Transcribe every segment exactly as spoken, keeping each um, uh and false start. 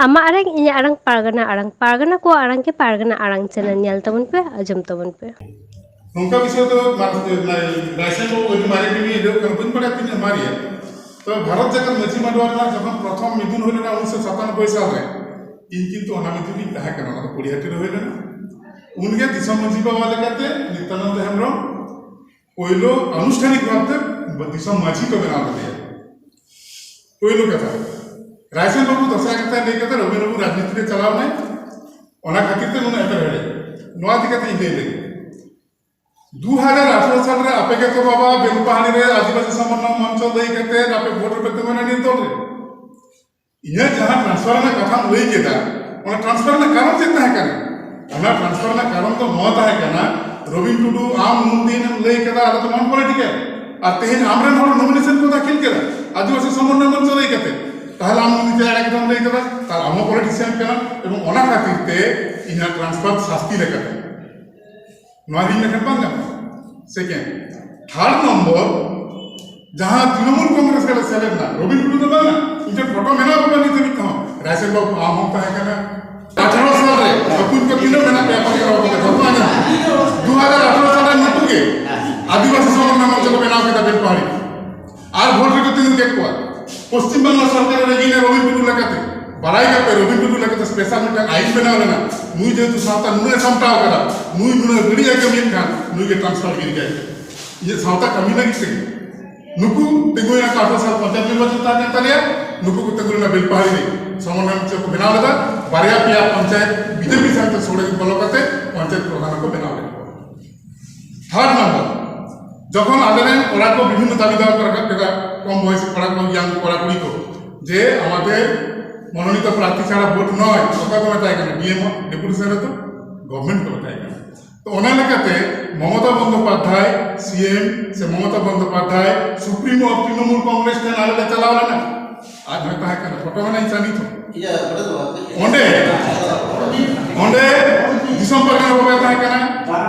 ᱟᱢᱟᱜ ᱟᱲᱟᱝ, ᱤᱧᱟᱹᱜ ᱟᱲᱟᱝ, ᱯᱟᱨᱜᱟᱱᱟ ᱟᱲᱟᱝ, ᱯᱟᱨᱜᱟᱱᱟ ᱠᱚᱣᱟᱜ ᱟᱲᱟᱝ ᱜᱮ ᱯᱟᱨᱜᱟᱱᱟ ᱟᱲᱟᱝ ᱪᱮᱱᱮᱞ ᱧᱮᱞ ᱛᱟᱵᱚᱱ ᱯᱮ, ᱟᱸᱡᱚᱢ ᱛᱟᱵᱚᱱ ᱯᱮ᱾ ᱱᱚᱝᱠᱟ ᱵᱤᱥᱚᱭ ᱫᱚ ᱢᱟᱨ-, ᱨᱟᱭᱥᱟᱱ ᱵᱟᱵᱩ ᱟᱹᱰᱤ ᱢᱟᱨᱮ ᱠᱟᱹᱢᱤ ᱮᱦᱚᱵ ᱠᱟᱱᱟ, ᱵᱟᱹᱧ ᱵᱟᱲᱟᱭᱟ ᱛᱤᱱᱟᱹᱜ ᱢᱟᱨᱮᱭᱟ᱾ ᱛᱚᱵᱮ ᱵᱷᱟᱨᱚᱛ ᱡᱟᱠᱟᱛ ᱢᱟᱹᱡᱷᱤ ᱢᱟᱰᱣᱟ ᱨᱮᱱᱟᱜ ᱡᱚᱠᱷᱚᱱ ᱯᱨᱚᱛᱷᱚᱢ ᱢᱤᱫᱩᱱ ᱦᱩᱭ ᱞᱮᱱᱟ ᱩᱱᱤᱥᱥᱚ ᱥᱟᱛᱟᱱᱚᱵᱵᱳᱭ ᱥᱟᱞ ᱨᱮ, ᱤᱧ ᱠᱤᱱᱛᱩ ᱚᱱᱟ ᱢᱤᱫᱩᱱ ᱨᱤᱧ ᱛᱟᱦᱮᱸ ᱠᱟᱱᱟ, ᱚᱱᱟ ᱫᱚ ᱯᱚᱲᱤᱦᱟᱹᱴᱤ ᱨᱮ ᱦᱩᱭ ᱞᱮᱱᱟ᱾ ᱩᱱᱜᱮ ᱫᱤᱥᱚᱢ ᱢᱟᱹᱡᱷᱤ ᱵᱟᱵᱟ ᱞᱮᱠᱟᱛᱮ ᱱᱤᱛᱭᱟᱱᱚᱱᱫ ᱦᱮᱢᱵᱨᱚᱢ ᱯᱳᱭᱞᱳ ᱟᱱᱩᱥᱴᱷᱟᱱᱤᱠ ᱵᱷᱟᱵᱛᱮ ᱫᱤᱥᱚᱢ ᱢᱟᱹᱡᱷᱤ ᱠᱚ ᱵᱮᱱᱟᱣ ᱞᱮᱫᱮᱭᱟ᱾ ᱯᱳᱭᱞᱳ ᱠᱟᱛᱷᱟ, ᱨᱟᱭᱥᱟᱱ ᱵᱟᱵᱩ ᱫᱚᱥᱨᱟ ᱠᱟᱛᱷᱟ ᱞᱟᱹᱭ ᱠᱟᱛᱮ ᱨᱚᱵᱤᱱ ᱵᱟᱵᱩ ᱨᱟᱡᱽᱱᱤᱛᱤ ᱨᱮ ᱪᱟᱞᱟᱣ ᱮᱱᱟᱭ, ᱚᱱᱟ ᱠᱷᱟᱹᱛᱤᱨ ᱛᱮ ᱱᱩᱱᱟᱹᱜ ᱮᱯᱮᱨᱦᱮᱸᱰᱮᱡ᱾ ᱱᱚᱣᱟ ᱤᱫᱤ ᱠᱟᱛᱮ ᱤᱧ ᱞᱟᱹᱭ ᱞᱮᱜᱮ᱾ ᱫᱩ ᱦᱟᱡᱟᱨ ᱟᱴᱷᱨᱚ ᱥᱟᱞ ᱨᱮ ᱟᱯᱮ ᱜᱮᱛᱚ ᱵᱟᱵᱟ ᱵᱮᱞᱯᱟᱦᱟᱲᱤ ᱨᱮ ᱟᱹᱫᱤᱵᱟᱹᱥᱤ ᱥᱚᱢᱚᱱᱱᱚᱭ ᱢᱚᱧᱪᱚ ᱞᱟᱹᱭ ᱠᱟᱛᱮ ᱟᱯᱮ ᱵᱷᱳᱴ ᱨᱮᱯᱮ ᱛᱤᱸᱜᱩᱱᱟ ᱱᱤᱨᱫᱚᱞ ᱨᱮ᱾ ᱤᱧᱟᱹᱜ ᱡᱟᱦᱟᱸ transfer ᱨᱮᱱᱟᱜ ᱠᱟᱛᱷᱟᱢ ᱞᱟᱹᱭ ᱠᱮᱫᱟ, ᱚᱱᱟ transfer ᱨᱮᱱᱟᱜ ᱠᱟᱨᱚᱱ ᱪᱮᱫ ᱛᱟᱦᱮᱸ ᱠᱟᱱᱟ? ᱚᱱᱟ transfer ᱨᱮᱱᱟᱜ ᱠᱟᱨᱚᱱ ᱫᱚ ᱱᱚᱣᱟ ᱛᱟᱦᱮᱸ ᱠᱟᱱᱟ, ᱨᱚᱵᱤᱱ ᱴᱩᱰᱩ, ᱟᱢ ᱱᱩᱱ ᱫᱤᱱ ᱮᱢ ᱞᱟᱹᱭ ᱠᱮᱫᱟ ᱟᱞᱮ ᱫᱚ non political, ᱟᱨ ᱛᱮᱦᱮᱧ ᱟᱢᱨᱮᱱ ᱦᱚᱲ nomination ᱠᱚ ᱫᱟᱹᱠᱷᱤᱞ ᱠᱮᱫᱟ ᱟᱹᱫᱤᱵᱟᱹᱥᱤ ᱥᱚᱢᱚᱱᱱᱚᱭ ᱢᱚᱧᱪᱚ ᱞᱟᱹᱭ ᱠᱟᱛᱮ, ᱛᱟᱦᱞᱮ ᱟᱢ ᱱᱩᱱ ᱫᱤᱱ ᱮᱲᱮ ᱠᱟᱛᱷᱟᱢ ᱞᱟᱹᱭ ᱠᱮᱫᱟ, ᱛᱟᱦᱞᱮ ᱟᱢ ᱦᱚᱸ politician ᱠᱟᱱᱟᱢ, ᱮᱵᱚᱝ ᱚᱱᱟ ᱠᱷᱟᱹᱛᱤᱨ ᱛᱮ ᱤᱧᱟᱹᱜ transfer ᱥᱟᱹᱥᱛᱤ ᱞᱮᱠᱟᱛᱮ᱾ ᱱᱚᱣᱟ ᱨᱤᱧ ᱞᱮᱠᱷᱟᱱ ᱵᱟᱝ ᱜᱟᱱᱚᱜᱼᱟ᱾ Second, third number, ᱡᱟᱦᱟᱸ ᱛᱨᱤᱱᱚᱢᱩᱞ ᱠᱚᱝᱜᱨᱮᱥ ᱨᱮᱞᱮ ᱥᱮᱞᱮᱫ ᱮᱱᱟ, ᱨᱚᱵᱤᱱ ᱴᱩᱰᱩ ᱫᱚ ᱵᱟᱝᱟ, ᱤᱧ ᱴᱷᱮᱱ ᱯᱷᱳᱴᱳ ᱢᱮᱱᱟᱜᱼᱟ ᱵᱟᱵᱟ ᱱᱤᱛ ᱫᱷᱟᱹᱵᱤᱡ ᱛᱮᱦᱚᱸ, ᱨᱟᱭᱥᱟᱱ ᱵᱟᱵᱩ ᱟᱢ ᱦᱚᱸᱢ ᱛᱟᱦᱮᱸ ᱠᱟᱱᱟ᱾ ᱟᱴᱷᱟᱨᱚ ᱥᱟᱞ ᱨᱮ ᱟᱹᱯᱩᱧ ᱠᱚ ᱛᱤᱱᱟᱹᱜ ᱢᱮᱱᱟᱜ ᱯᱮᱭᱟ ᱯᱟᱹᱴᱤ ᱨᱚᱲ ᱠᱟᱛᱮ ᱡᱚᱛᱚ ᱟᱸᱡᱚᱢ᱾ ᱫᱩ ᱦᱟᱡᱟᱨ ᱟᱴᱷᱟᱨᱚ ᱥᱟᱞ ᱨᱮ ᱱᱩᱠᱩ ᱜᱮ ᱟᱹᱫᱤᱵᱟᱹᱥᱤ ᱥᱚᱢᱚᱱᱱᱚᱭ ᱢᱚᱧᱪᱚ ᱠᱚ ᱵᱮᱱᱟᱣ ᱠᱮᱫᱟ ᱵᱮᱞᱯᱟᱦᱟᱲᱤ᱾ ᱟᱨ ᱵᱷᱳᱴ ᱨᱮᱠᱚ ᱛᱤᱸᱜᱩ ᱠᱮᱫ ᱠᱚᱣᱟ᱾ ᱯᱚᱥᱪᱤᱢ ᱵᱟᱝᱞᱟ ᱥᱚᱨᱠᱟᱨ ᱨᱮ ᱤᱧ ᱨᱚᱵᱤᱱ ᱴᱩᱰᱩ ᱞᱮᱠᱟᱛᱮ, ᱵᱟᱲᱟᱭ ᱠᱟᱛᱮ ᱨᱚᱵᱤᱱ ᱴᱩᱰᱩ ᱞᱮᱠᱟᱛᱮ special ᱢᱤᱫᱴᱟᱝ ᱟᱭᱤᱱ ᱵᱮᱱᱟᱣ ᱞᱮᱱᱟ᱾ ᱱᱩᱭ ᱡᱮᱦᱮᱛᱩ ᱥᱟᱶᱛᱟ ᱱᱩᱱᱟᱹᱜ ᱮ ᱥᱟᱢᱴᱟᱣ ᱠᱟᱫᱟ, ᱱᱩᱭ ᱱᱩᱱᱟᱹᱜ ᱵᱟᱹᱲᱤᱡ ᱮ ᱠᱟᱹᱢᱤᱭᱮᱫ ᱠᱷᱟᱱ ᱱᱩᱭ ᱜᱮ transfer ᱜᱤᱰᱤ ᱠᱟᱭ ᱯᱮ᱾ ᱤᱧᱟᱹᱜ ᱥᱟᱶᱛᱟ ᱠᱟᱹᱢᱤ ᱞᱟᱹᱜᱤᱫ ᱛᱮᱜᱮ᱾ ᱱᱩᱠᱩ ᱛᱤᱸᱜᱩᱭᱮᱱᱟ ᱠᱚ ᱟᱴᱷᱨᱚ ᱥᱟᱞ ᱯᱚᱧᱪᱟᱭᱮᱛ ᱱᱤᱨᱵᱟᱪᱚᱱ ᱛᱟᱦᱮᱸ ᱠᱟᱱ ᱛᱟᱞᱮᱭᱟ, ᱱᱩᱠᱩ ᱠᱚ ᱛᱤᱸᱜᱩ ᱞᱮᱱᱟ ᱵᱮᱞᱯᱟᱦᱟᱲᱤ ᱨᱮ, ᱥᱚᱢᱚᱱᱱᱚᱭ ᱢᱚᱧᱪᱚ ᱠᱚ ᱵᱮᱱᱟᱣ ᱞᱮᱫᱟ, ᱵᱟᱨᱭᱟ ᱯᱮᱭᱟ ᱯᱚᱧᱪᱟᱭᱮᱛ ᱵᱤᱡᱮᱯᱤ ᱥᱟᱶᱛᱮ ᱥᱚᱲᱮ ᱵᱚᱞᱚ ᱠᱟᱛᱮ ᱯᱚᱧᱪᱟᱭᱮᱛ ᱯᱨᱚᱫᱷᱟᱱ ᱦᱚᱸᱠᱚ ᱵᱮᱱᱟᱣ ᱞᱮᱫ ᱠᱚᱣᱟ᱾ Third number, ᱡᱚᱠᱷᱚᱱ ᱟᱞᱮᱨᱮᱱ ᱠᱚᱲᱟ ᱠᱚ ᱵᱤᱵᱷᱤᱱᱱᱚ ᱫᱟᱵᱤ ᱫᱟᱣᱟ ᱠᱚ ᱨᱟᱠᱟᱵ ᱠᱮᱫᱟ, ᱠᱚᱢ ᱵᱚᱭᱚᱥᱤ ᱠᱚᱲᱟ ᱠᱚ, young ᱠᱚᱲᱟ ᱠᱩᱲᱤ ᱠᱚ, ᱡᱮ ᱟᱢᱟᱫᱮᱨ ᱢᱚᱱᱳᱱᱤᱛ ᱯᱨᱟর্থী ছাড়া ভোট নয়, ᱚᱠᱟ ᱠᱚ ᱢᱮᱛᱟᱭ ᱠᱟᱱᱟ? ᱰᱤ ᱮᱢ ᱰᱮᱯᱩᱴᱮᱥᱚᱱ ᱨᱮᱫᱚ ᱜᱚᱵᱷᱚᱨᱱᱢᱮᱱᱴ ᱠᱚ ᱢᱮᱛᱟᱭ ᱠᱟᱱᱟ᱾ ᱛᱚ ᱚᱱᱟ ᱞᱮᱠᱟᱛᱮ ᱢᱚᱢᱚᱛᱟ ᱵᱚᱱᱫᱳᱯᱟᱫᱽᱫᱷᱟᱭ ᱥᱤ ᱮᱢ ᱥᱮ ᱢᱚᱢᱚᱛᱟ ᱵᱚᱱᱫᱳᱯᱟᱫᱽᱫᱷᱟᱭ Supremo of ᱛᱨᱤᱱᱚᱢᱩᱞ ᱠᱚᱝᱜᱨᱮᱥ ᱴᱷᱮᱱ ᱟᱞᱮ ᱞᱮ ᱪᱟᱞᱟᱣ ᱞᱮᱱᱟ᱾ ᱟᱡ ᱦᱚᱸᱭ ᱛᱟᱦᱮᱸ ᱠᱟᱱᱟ, ᱯᱷᱳᱴᱳ ᱢᱮᱱᱟᱜᱼᱟ ᱤᱧ ᱥᱟᱢᱤᱛ ᱦᱚᱸ᱾ ᱤᱭᱟᱹ, ᱚᱸᱰᱮ ᱫᱚ ᱵᱟᱝ᱾ ᱚᱸᱰᱮ, ᱚᱸᱰᱮ ᱫᱤᱥᱚᱢ ᱯᱟᱨᱜᱟᱱᱟ ᱵᱟᱵᱟᱭ ᱛᱟᱦᱮᱸ ᱠᱟᱱᱟ,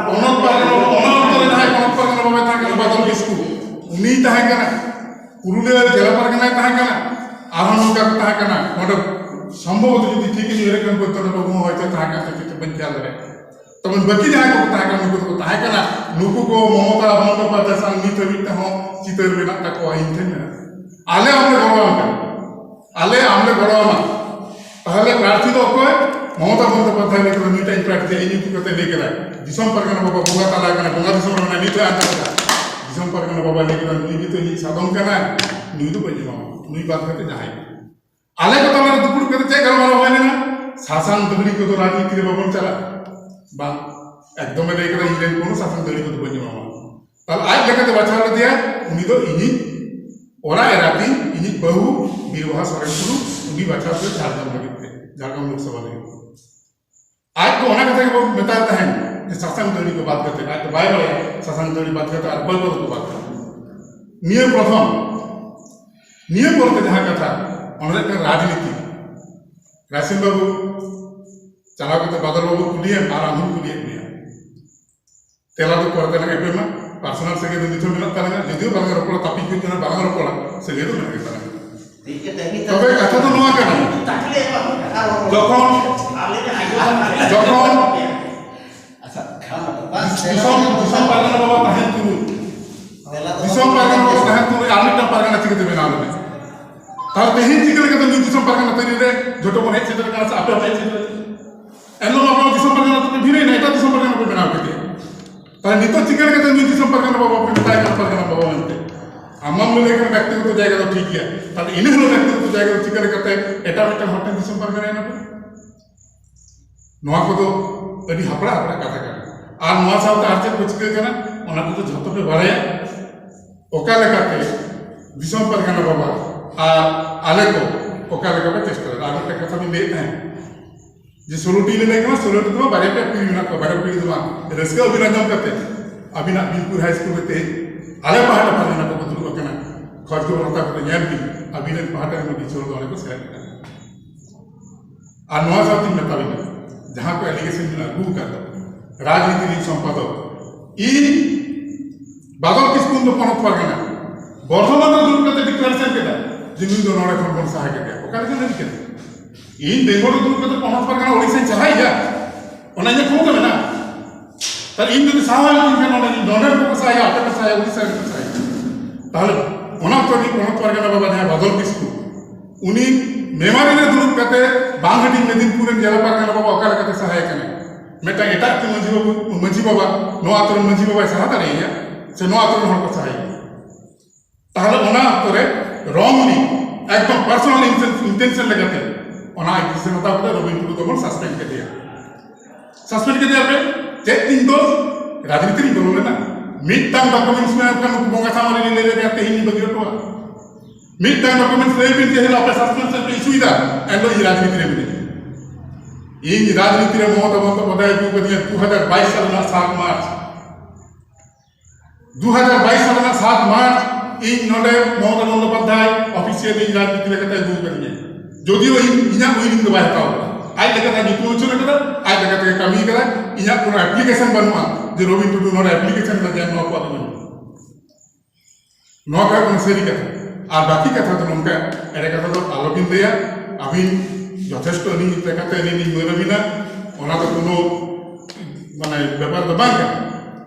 ᱯᱚᱱᱚᱛ ᱯᱟᱨᱜᱟᱱᱟ, ᱚᱱᱟ ᱚᱠᱛᱚ ᱨᱮ ᱡᱟᱦᱟᱸᱭ ᱯᱚᱱᱚᱛ ᱯᱟᱨᱜᱟᱱᱟ ᱵᱟᱵᱟᱭ ᱛᱟᱦᱮᱸ ᱠᱟᱱᱟ, ᱵᱟᱫᱚᱞ ᱠᱤᱥᱠᱩ, ᱩᱱᱤᱭ ᱛᱟᱦᱮᱸ ᱠᱟᱱᱟ, ᱯᱩᱨᱩᱞᱤᱭᱟᱹ ᱡᱮᱞᱟ ᱯᱟᱨᱜᱟᱱᱟᱭ ᱛᱟᱦᱮᱸ ᱠᱟᱱᱟ, ᱟᱨᱦᱚᱸ ᱱᱚᱝᱠᱟ ᱠᱚ ᱛᱟᱦᱮᱸ ᱠᱟᱱᱟ᱾ ᱱᱚᱰᱮ ᱥᱚᱢᱵᱷᱚᱵᱚᱛᱚ ᱡᱩᱫᱤ ᱴᱷᱤᱠ ᱤᱧ ᱩᱭᱦᱟᱹᱨ ᱠᱷᱟᱱ, ᱵᱚᱫᱽᱫᱷᱚᱱᱟᱛᱷ ᱵᱟᱹᱵᱩ ᱦᱚᱸ ᱦᱚᱭᱛᱳ ᱛᱟᱦᱮᱸ ᱠᱟᱱ ᱛᱟᱦᱮᱸ, ᱪᱮᱫ ᱪᱚ ᱵᱟᱹᱧ ᱠᱷᱮᱭᱟᱞ ᱫᱟᱲᱮᱭᱟᱜ ᱠᱟᱱᱟ᱾ ᱛᱚᱵᱮ ᱵᱟᱹᱠᱤ ᱡᱟᱦᱟᱸᱭ ᱠᱚᱠᱚ ᱛᱟᱦᱮᱸ ᱠᱟᱱᱟ, ᱱᱩᱠᱩ ᱠᱚ ᱛᱟᱦᱮᱸ ᱠᱟᱱᱟ, ᱱᱩᱠᱩ ᱠᱚ ᱢᱚᱢᱚᱛᱟ ᱵᱚᱱᱫᱚᱯᱟᱫᱷᱭᱟᱭ ᱥᱟᱶ ᱱᱤᱛ ᱦᱟᱹᱵᱤᱡ ᱛᱮᱦᱚᱸ ᱪᱤᱛᱟᱹᱨ ᱢᱮᱱᱟᱜ ᱛᱟᱠᱚᱣᱟ, ᱤᱧ ᱴᱷᱮᱱ ᱢᱮᱱᱟᱜᱼᱟ᱾ ᱟᱞᱮ ᱟᱢᱞᱮ ᱜᱚᱲᱚ ᱟᱢ ᱠᱟᱱᱟ, ᱟᱞᱮ ᱟᱢᱞᱮ ᱜᱚᱲᱚ ᱟᱢᱟ᱾ ᱛᱟᱦᱚᱞᱮ ᱯᱨᱟᱨᱛᱷᱤ ᱫᱚ ᱚᱠᱚᱭ? ᱢᱚᱢᱚᱛᱟ ᱵᱚᱱᱫᱚᱯᱟᱫᱷᱭᱟᱭ ᱞᱟᱹᱭ ᱠᱮᱫᱟ, ᱱᱩᱭᱴᱟᱜ ᱤᱧ ᱯᱨᱟᱨᱛᱷᱤᱭᱟ, ᱤᱧ ᱧᱩᱛᱩᱢ ᱠᱟᱛᱮ ᱞᱟᱹᱭ ᱠᱮᱫᱟᱭ, ᱫᱤᱥᱚᱢ ᱯᱟᱨᱜᱟᱱᱟ ᱵᱟᱵᱟ ᱵᱚᱸᱜᱟ ᱛᱟᱞᱟ ᱠᱟᱱᱟ, ᱵᱚᱸᱜᱟ ᱫᱤᱥᱚᱢ ᱨᱮ ᱢᱮᱱᱟᱭ, ᱱᱤᱛ ᱦᱚᱸ ᱟᱸᱡᱚᱢ ᱠᱮᱫᱟ᱾ ᱫᱤᱥᱚᱢ ᱯᱟᱨᱜᱟᱱᱟ ᱵᱟᱵᱟ ᱞᱟᱹᱭ ᱠᱮᱫᱟ, ᱱᱩᱭ ᱜᱮᱛᱚ ᱤᱧᱤᱡ ᱥᱟᱫᱚᱢ ᱠᱟᱱᱟᱭ, ᱱᱩᱭ ᱫᱚ ᱵᱟᱹᱧ ᱮᱢᱟᱢᱟ, ᱱᱩᱭ ᱵᱟᱫ ᱠᱟᱛᱮ ᱡᱟᱦᱟᱸᱭ ᱜᱮ᱾ ᱟᱞᱮ ᱠᱚ ᱛᱟᱞᱟ ᱨᱮ ᱫᱩᱯᱲᱩᱵ ᱠᱟᱛᱮ ᱪᱮᱫ ᱜᱟᱞᱢᱟᱨᱟᱣ ᱦᱩᱭ ᱞᱮᱱᱟ? ᱥᱟᱥᱟᱝ ᱫᱟᱹᱦᱲᱤ ᱠᱚᱫᱚ ᱨᱟᱡᱽᱱᱤᱛᱤ ᱨᱮ ᱵᱟᱵᱚᱱ ᱪᱟᱞᱟᱜᱼᱟ᱾ ᱵᱟᱝ, ᱮᱠᱫᱚᱢᱮ ᱞᱟᱹᱭ ᱠᱮᱫᱟ, ᱤᱧ ᱨᱮᱱ ᱠᱳᱱᱳ ᱥᱟᱥᱟᱝ ᱫᱟᱹᱦᱲᱤ ᱠᱚᱫᱚ ᱵᱟᱹᱧ ᱮᱢᱟᱢᱟ᱾ ᱛᱟᱦᱞᱮ ᱟᱡ ᱞᱮᱠᱟᱛᱮ ᱵᱟᱪᱷᱟᱣ ᱞᱮᱫᱮᱭᱟ, ᱩᱱᱤ ᱫᱚ ᱤᱧᱤᱡ ᱚᱲᱟᱜ ᱮᱨᱟ ᱛᱤᱧ, ᱤᱧᱤᱡ ᱵᱟᱹᱦᱩ ᱵᱤᱨᱵᱟᱦᱟ ᱥᱚᱨᱮᱱ ᱴᱩᱰᱩ, ᱩᱱᱤ ᱵᱟᱪᱷᱟᱣ ᱠᱮᱫ ᱡᱷᱟᱲᱜᱨᱟᱢ ᱞᱟᱹᱜᱤᱫ ᱛᱮ, ᱡᱷᱟᱲᱜᱨᱟᱢ ᱞᱳᱠᱥᱚᱵᱷᱟ ᱞᱟᱹᱜᱤᱫ ᱛᱮ᱾ ᱟᱡ ᱫᱚ ᱚᱱᱟ ᱠᱟᱛᱷᱟ ᱜᱮᱵᱚᱱ ᱢᱮᱛᱟᱭ ᱛᱟᱦᱮᱸᱫ ᱡᱮ ᱥᱟᱥᱟᱝ ᱫᱟᱹᱦᱲᱤ ᱠᱚ ᱵᱟᱫ ᱠᱟᱛᱮ, ᱟᱡ ᱫᱚ ᱵᱟᱭ ᱵᱟᱲᱟᱭᱟ ᱥᱟᱥᱟᱝ ᱫᱟᱹᱦᱲᱤ ᱵᱟᱫ ᱠᱟᱛᱮ ᱟᱨ ᱚᱠᱚᱭ ᱠᱚᱫᱚ ᱠᱚ ᱵᱟᱫ ᱠᱟᱛᱮ᱾ ᱱᱤᱭᱟᱹ ᱯᱨᱚᱛᱷᱚᱢ, ᱱᱤᱭᱟᱹ ᱯᱚᱨᱮᱛᱮ ᱡᱟᱦᱟᱸ ᱠᱟᱛᱷᱟ, ᱚᱱᱟ ᱫᱚ ᱢᱤᱫᱴᱟᱝ ᱨᱟᱡᱽᱱᱤᱛᱤ᱾ ᱨᱟᱭᱥᱤᱝ ᱵᱟᱹᱵᱩ, ᱪᱟᱞᱟᱣ ᱠᱟᱛᱮ ᱵᱟᱫᱚᱞ ᱵᱟᱹᱵᱩ ᱠᱩᱞᱤᱭᱮᱢ ᱟᱨ ᱟᱢ ᱦᱚᱸᱧ ᱠᱩᱞᱤᱭᱮᱫ ᱢᱮᱭᱟ᱾ ᱛᱮᱞᱟ ᱫᱚ ᱯᱚᱨᱮ ᱛᱮᱞᱟᱝ ᱮᱯᱮᱢᱟ᱾ ᱯᱟᱨᱥᱚᱱᱟᱞ ᱥᱟᱹᱜᱟᱹᱭ ᱫᱚ ᱱᱤᱛ ᱦᱚᱸ ᱢᱮᱱᱟᱜ ᱛᱟᱞᱟᱝᱟ, ᱡᱩᱫᱤᱭᱳ ᱵᱟᱞᱟᱝ ᱨᱚᱯᱚᱲᱟ, ᱛᱟᱹᱯᱤᱡ ᱦᱩᱭᱩᱜ ᱠᱟᱱᱟ, ᱵᱟᱞᱟᱝ ᱨᱚᱯᱚᱲᱟ, ᱥᱟᱹᱜᱟᱹᱭ ᱫᱚ ᱢᱮᱱᱟᱜ ᱜᱮ ᱛᱟᱞᱟᱝᱟ᱾ ᱴᱷᱤᱠ ᱜᱮ, ᱛᱮᱦᱮᱧ ᱛᱚᱵᱮ ᱠᱟᱛᱷᱟ ᱫᱚ ᱱᱚᱣᱟ ᱠᱟᱱᱟ, ᱛᱟᱠᱞᱮ ᱮᱢᱟ ᱠᱚ ᱠᱟᱱᱟ᱾ ᱡᱚᱠᱷᱚᱱ, ᱟᱞᱮ ᱞᱮ ᱟᱸᱡᱚᱢᱟ, ᱟᱞᱮ ᱞᱮ ᱡᱚᱠᱷᱚᱱ, ᱟᱸᱡᱚᱢᱟ᱾ ᱟᱪᱪᱷᱟ, ᱠᱷᱟᱱ ᱫᱤᱥᱚᱢ, ᱫᱤᱥᱚᱢ ᱯᱟᱨᱜᱟᱱᱟ ᱵᱟᱵᱟ ᱛᱟᱦᱮᱱ ᱛᱩᱞᱩᱡ, ᱛᱮᱞᱟ ᱫᱚ ᱫᱤᱥᱚᱢ ᱯᱟᱨᱜᱟᱱᱟ ᱵᱟᱵᱟ ᱛᱟᱦᱮᱱ ᱛᱩᱞᱩᱡ ᱟᱨ ᱢᱤᱫᱴᱟᱝ ᱯᱟᱨᱜᱟᱱᱟ ᱪᱤᱠᱟᱹᱛᱮ ᱵᱮᱱᱟᱣ ᱞᱮᱱᱟ? ᱛᱟᱦᱞᱮ ᱛᱮᱦᱮᱧ ᱪᱤᱠᱟᱹ ᱞᱮᱠᱟᱛᱮ ᱱᱩᱭ ᱫᱤᱥᱚᱢ ᱯᱟᱨᱜᱟᱱᱟ ᱛᱟᱹᱨᱤ ᱨᱮ ᱡᱷᱚᱛᱚ ᱵᱚᱱ ᱦᱮᱡ ᱥᱮᱴᱮᱨ ᱠᱟᱱᱟ ᱥᱮ ᱟᱯᱮ ᱦᱚᱸᱯᱮ ᱦᱮᱡ ᱥᱮᱴᱮᱨ ᱠᱟᱱᱟ? ᱮᱱᱦᱤᱞᱳᱜ ᱢᱟ ᱟᱯᱮ ᱫᱤᱥᱚᱢ ᱯᱟᱨᱜᱟᱱᱟ ᱛᱮᱯᱮ ᱵᱷᱤᱲᱟᱹᱭᱮᱱᱟ, ᱮᱴᱟᱜ ᱫᱤᱥᱚᱢ ᱯᱟᱨᱜᱟᱱᱟ ᱯᱮ ᱵᱮᱱᱟᱣ ᱠᱮᱫᱮᱭᱟ᱾ ᱛᱟᱦᱞᱮ ᱱᱤᱛᱚᱜ ᱪᱤᱠᱟᱹ ᱞᱮᱠᱟᱛᱮ ᱱᱩᱭ ᱫᱤᱥᱚᱢ ᱯᱟᱨᱜᱟᱱᱟ ᱵᱟᱵᱟ ᱯᱮ ᱢᱮᱛᱟᱭ ᱠᱟᱱᱟ ᱯᱟᱨᱜᱟᱱᱟ ᱵᱟᱵᱟ ᱢᱮᱱᱛᱮ? ᱟᱢ ᱢᱟᱢ ᱞᱟᱹᱭ ᱠᱟᱱᱟ ᱵᱮᱠᱛᱤᱜᱚᱛᱚ ᱡᱟᱭᱜᱟ ᱫᱚ ᱴᱷᱤᱠ ᱜᱮᱭᱟ, ᱛᱟᱦᱞᱮ ᱤᱱᱟᱹ ᱦᱤᱞᱳᱜ ᱵᱮᱠᱛᱤᱜᱚᱛᱚ ᱡᱟᱭᱜᱟ ᱫᱚ ᱪᱤᱠᱟᱹ ᱞᱮᱠᱟᱛᱮ ᱮᱴᱟᱜ ᱢᱤᱫᱴᱟᱝ ᱦᱚᱲ ᱴᱷᱮᱱ ᱫᱤᱥᱚᱢ ᱯᱟᱨᱜᱟᱱᱟ ᱮᱱᱟ ᱯᱮ? ᱱᱚᱣᱟ ᱠᱚᱫᱚ ᱟᱹᱰᱤ ᱦᱟᱯᱲᱟᱜ ᱦᱟᱯᱲᱟᱜ ᱠᱟᱛᱷᱟ ᱠᱟᱱᱟ᱾ ᱟᱨ ᱱᱚᱣᱟ ᱥᱟᱶᱛᱮ ᱟᱨ ᱪᱮᱫ ᱠᱚ ᱪᱤᱠᱟᱹ ᱠᱟᱱᱟ, ᱚᱱᱟ ᱠᱚᱫᱚ ᱡᱷᱚᱛᱚ ᱯᱮ ᱵᱟᱲᱟᱭᱟ᱾ ᱚᱠᱟ ᱞᱮᱠᱟᱛᱮ ᱫᱤᱥᱚᱢ ᱯᱟᱨᱜᱟᱱᱟ ᱵᱟᱵᱟ ᱟᱨ ᱟᱞᱮ ᱠᱚ ᱚᱠᱟ ᱞᱮᱠᱟ ᱯᱮ ᱪᱮᱥᱴᱟ ᱞᱮᱫᱟ? ᱟᱨ ᱢᱤᱫᱴᱟᱝ ᱠᱟᱛᱷᱟ ᱵᱤᱱ ᱞᱟᱹᱭᱮᱫ ᱛᱟᱦᱮᱸᱫ ᱡᱮ ᱥᱳᱞᱳᱴᱤ ᱞᱮ ᱞᱟᱹᱭ ᱠᱟᱱᱟ, ᱥᱳᱞᱳᱴᱤ ᱫᱚ ᱵᱟᱝ, ᱵᱟᱨᱭᱟ ᱯᱮᱭᱟ ᱯᱤᱲᱦᱤ ᱢᱮᱱᱟᱜ ᱠᱚᱣᱟ, ᱵᱟᱨᱭᱟ ᱯᱤᱲᱦᱤ ᱫᱚ ᱵᱟᱝ᱾ ᱨᱟᱹᱥᱠᱟᱹ ᱟᱹᱵᱤᱱ ᱟᱸᱡᱚᱢ ᱠᱟᱛᱮ ᱟᱹᱵᱤᱱᱟᱜ ᱵᱤᱱᱯᱩᱨ ᱦᱟᱭ ᱥᱠᱩᱞ ᱨᱮ ᱛᱮᱦᱮᱧ ᱟᱞᱮ ᱯᱟᱦᱴᱟ ᱯᱟᱨᱜᱟᱱᱟ ᱠᱚᱠᱚ ᱫᱩᱲᱩᱵ ᱟᱠᱟᱱᱟ, ᱠᱷᱚᱡᱽ ᱠᱷᱚᱵᱚᱨ ᱦᱟᱛᱟᱣ ᱠᱟᱛᱮ ᱧᱮᱞ ᱵᱤᱱ, ᱟᱹᱵᱤᱱ ᱨᱮᱱ ᱯᱟᱦᱴᱟ ᱨᱮᱱ ᱠᱤᱪᱷᱩ ᱦᱚᱲ ᱫᱚ ᱚᱸᱰᱮ ᱠᱚ ᱥᱮᱞᱮᱫ ᱟᱠᱟᱱᱟ᱾ ᱟᱨ ᱱᱚᱣᱟ ᱥᱟᱶᱛᱮᱧ ᱢᱮᱛᱟ ᱵᱤᱱᱟ, ᱡᱟᱦᱟᱸ ᱠᱚ ᱟᱞᱤᱜᱮᱥᱚᱱ ᱵᱤᱱ ᱟᱹᱜᱩ ᱟᱠᱟᱫ ᱫᱚ, ᱨᱟᱡᱽᱱᱤᱛᱤ ᱨᱤᱱ ᱥᱚᱢᱯᱟᱫᱚᱠ, ᱤᱧ ᱵᱟᱫᱚᱞ ᱠᱤᱥᱠᱩ ᱫᱚ ᱯᱚᱱᱚᱛ ᱯᱟᱨᱜᱟᱱᱟ, ᱵᱚᱨᱫᱷᱚᱢᱟᱱ ᱨᱮ ᱫᱩᱲᱩᱵ ᱠᱟᱛᱮ ᱰᱤᱠᱞᱟᱨᱮᱥᱚᱱ ᱠᱮᱫᱟ ᱡᱮ ᱱᱩᱭ ᱫᱚ ᱱᱚᱰᱮ ᱠᱷᱚᱱ ᱵᱚᱱ ᱥᱟᱦᱟ ᱠᱮᱫᱮᱭᱟ᱾ ᱚᱠᱟ ᱞᱮᱠᱟ ᱞᱟᱹᱭ ᱠᱮᱫᱟ? ᱤᱧ ᱵᱮᱝᱜᱚᱞ ᱨᱮ ᱫᱩᱲᱩᱵ ᱠᱟᱛᱮ ᱯᱚᱱᱚᱛ ᱯᱟᱨᱜᱟᱱᱟ ᱳᱰᱤᱥᱟᱧ ᱪᱟᱞᱟᱜ ᱜᱮᱭᱟ, ᱚᱱᱟ ᱤᱧᱟᱹᱜ ᱠᱷᱚᱢᱚᱛᱟ ᱢᱮᱱᱟᱜᱼᱟ᱾ ᱛᱟᱦᱞᱮ ᱤᱧ ᱡᱩᱫᱤ ᱥᱟᱦᱟ ᱦᱩᱭᱩᱜ ᱛᱤᱧ ᱠᱷᱟᱱ, ᱱᱚᱰᱮ ᱱᱚᱰᱮ ᱠᱚ ᱥᱟᱦᱟᱭᱟ, ᱟᱯᱮ ᱯᱮ ᱥᱟᱦᱟᱭᱟ, ᱳᱰᱤᱥᱟ ᱨᱮ ᱯᱮ ᱥᱟᱦᱟᱭᱟ, ᱛᱟᱦᱞᱮ ᱚᱱᱟ ᱩᱛᱟᱹᱨ ᱨᱤᱱᱤᱡ ᱯᱚᱱᱚᱛ ᱯᱟᱨᱜᱟᱱᱟ ᱵᱟᱵᱟ ᱡᱟᱦᱟᱸᱭ ᱵᱟᱫᱚᱞ ᱠᱤᱥᱠᱩ, ᱩᱱᱤ ᱢᱮᱢᱟᱨᱤ ᱨᱮ ᱫᱩᱲᱩᱵ ᱠᱟᱛᱮ ᱵᱟᱝ ᱦᱟᱹᱴᱤᱧ ᱢᱮᱫᱤᱱᱯᱩᱨ ᱨᱮᱱ ᱡᱮᱞᱟ ᱯᱟᱨᱜᱟᱱᱟ ᱵᱟᱵᱟ ᱚᱠᱟ ᱞᱮᱠᱟᱛᱮ ᱥᱟᱦᱟᱭ ᱠᱟᱱᱟᱭ, ᱢᱤᱫᱴᱟᱝ ᱮᱴᱟᱜ ᱠᱚ ᱢᱟᱹᱡᱷᱤ ᱵᱟᱵᱟ, ᱢᱟᱹᱡᱷᱤ ᱵᱟᱵᱟ ᱱᱚᱣᱟ ᱟᱛᱳ ᱨᱮᱱ ᱢᱟᱹᱡᱷᱤ ᱵᱟᱵᱟᱭ ᱥᱟᱦᱟ ᱫᱟᱲᱮᱭᱟᱭᱟ ᱥᱮ ᱱᱚᱣᱟ ᱟᱛᱳ ᱨᱮᱱ ᱦᱚᱲ ᱠᱚ ᱥᱟᱦᱟᱭᱟ? ᱛᱟᱦᱞᱮ ᱚᱱᱟ ᱚᱠᱛᱚ ᱨᱮ ᱨᱚᱝᱞᱤ, ᱮᱠᱫᱚᱢ ᱯᱟᱨᱥᱚᱱᱟᱞ ᱤᱱᱴᱮᱱᱥᱚᱱ ᱞᱮᱠᱟᱛᱮ ᱚᱱᱟ ᱟᱡ ᱰᱤᱥᱤᱥᱚᱱ ᱦᱟᱛᱟᱣ ᱠᱟᱛᱮ ᱨᱚᱵᱤᱱ ᱴᱩᱰᱩ ᱫᱚᱵᱚᱱ ᱥᱟᱥᱯᱮᱱᱰ ᱠᱮᱫᱮᱭᱟ᱾ ᱥᱟᱥᱯᱮᱱᱰ ᱠᱮᱫᱮᱭᱟ ᱯᱮ, ᱪᱮᱫ ᱛᱤᱧ ᱫᱚ ᱨᱟᱡᱽᱱᱤᱛᱤ ᱨᱤᱧ ᱵᱚᱞᱚ ᱞᱮᱱᱟ? ᱢᱤᱫᱴᱟᱝ ᱰᱚᱠᱩᱢᱮᱱᱴᱥ ᱢᱮᱱᱟᱜ ᱠᱷᱟᱱ ᱱᱩᱠᱩ ᱵᱚᱸᱜᱟ ᱥᱟᱶ ᱨᱮ ᱞᱟᱹᱭ ᱞᱮᱫᱟ ᱛᱮᱦᱮᱧ ᱵᱟᱹᱜᱤ ᱦᱚᱴᱚᱣᱟ᱾ ᱢᱤᱫᱴᱟᱝ ᱰᱚᱠᱩᱢᱮᱱᱴᱥ ᱞᱟᱹᱭ ᱵᱤᱱ ᱡᱮ ᱦᱤᱞᱳᱜ ᱟᱯᱮ ᱥᱟᱥᱯᱮᱱᱥᱚᱱ ᱯᱮ ᱤᱥᱩᱭᱮᱫᱟ, ᱮᱱᱦᱤᱞᱳᱜ ᱤᱧ ᱨᱟᱡᱽᱱᱤᱛᱤ ᱨᱮ ᱢᱤᱱᱟᱹᱧᱟ᱾ ᱤᱧ ᱨᱟᱡᱽᱱᱤᱛᱤ ᱨᱮ ᱢᱚᱢᱚᱛᱟ ᱵᱚᱱᱫᱚᱯᱟᱫᱷᱭᱟᱭ ᱟᱹᱜᱩ ᱠᱟᱫᱤᱧᱟ ᱫᱩ ᱦᱟᱡᱟᱨ ᱵᱟᱭᱤᱥ ᱥᱟᱞ ᱨᱮᱱᱟᱜ ᱥᱟᱛ ᱢᱟᱨᱪ᱾ ᱫᱩ ᱦᱟᱡᱟᱨ ᱵᱟᱭᱤᱥ ᱥᱟᱞ ᱨᱮᱱᱟᱜ ᱥᱟᱛ ᱢᱟᱨᱪ ᱤᱧ ᱱᱚᱰᱮ ᱢᱚᱢᱚᱛᱟ ᱵᱚᱱᱫᱚᱯᱟᱫᱷᱭᱟᱭ ᱚᱯᱷᱤᱥᱤᱭᱟᱞᱤ ᱤᱧ ᱨᱟᱡᱽᱱᱤᱛᱤ ᱞᱮᱠᱟᱛᱮ ᱟᱹᱜᱩ ᱠᱟᱫᱤᱧᱟ᱾ ᱡᱚᱫᱤᱳ ᱤᱧ ᱤᱧᱟᱹᱜ ᱩᱭᱨᱤᱝ ᱫᱚ ᱵᱟᱭ ᱦᱟᱛᱟᱣ ᱠᱟᱫᱟ, ᱟᱡ ᱞᱮᱠᱟᱛᱮ ᱧᱩᱛᱩᱢ ᱩᱪᱷᱟᱹᱱ ᱠᱟᱫᱟ, ᱟᱡ ᱞᱮᱠᱟᱛᱮ ᱠᱟᱹᱢᱤ ᱠᱟᱫᱟ᱾ ᱤᱧᱟᱹᱜ ᱠᱳᱱᱳ ᱮᱯᱞᱤᱠᱮᱥᱚᱱ ᱵᱟᱹᱱᱩᱜᱼᱟ ᱡᱮ ᱨᱚᱵᱤᱱ ᱴᱩᱰᱩ ᱱᱚᱰᱮ ᱮᱯᱞᱤᱠᱮᱥᱚᱱ ᱞᱟᱹᱜᱤᱫ ᱱᱚᱣᱟ ᱯᱚᱫ ᱨᱮ ᱵᱟᱹᱱᱩᱜᱼᱟ᱾ ᱱᱚᱣᱟ ᱠᱟᱱᱟ ᱥᱟᱹᱨᱤ ᱠᱟᱛᱷᱟ᱾ ᱟᱨ ᱵᱟᱹᱠᱤ ᱠᱟᱛᱷᱟ ᱫᱚ ᱱᱚᱝᱠᱟ, ᱮᱲᱮ ᱠᱟᱛᱷᱟ ᱫᱚ ᱟᱞᱚᱵᱤᱱ ᱞᱟᱹᱭᱟ᱾ ᱟᱹᱵᱤᱱ ᱡᱚᱛᱷᱮᱥᱴᱚ ᱟᱹᱞᱤᱧ ᱞᱮᱠᱟᱛᱮ ᱟᱹᱞᱤᱧ ᱞᱤᱧ ᱢᱟᱹᱱ ᱟᱹᱵᱤᱱᱟ, ᱚᱱᱟ ᱫᱚ ᱠᱳᱱᱳ ᱢᱟᱱᱮ ᱵᱮᱯᱟᱨ ᱫᱚ ᱵᱟᱝ ᱠᱟᱱᱟ᱾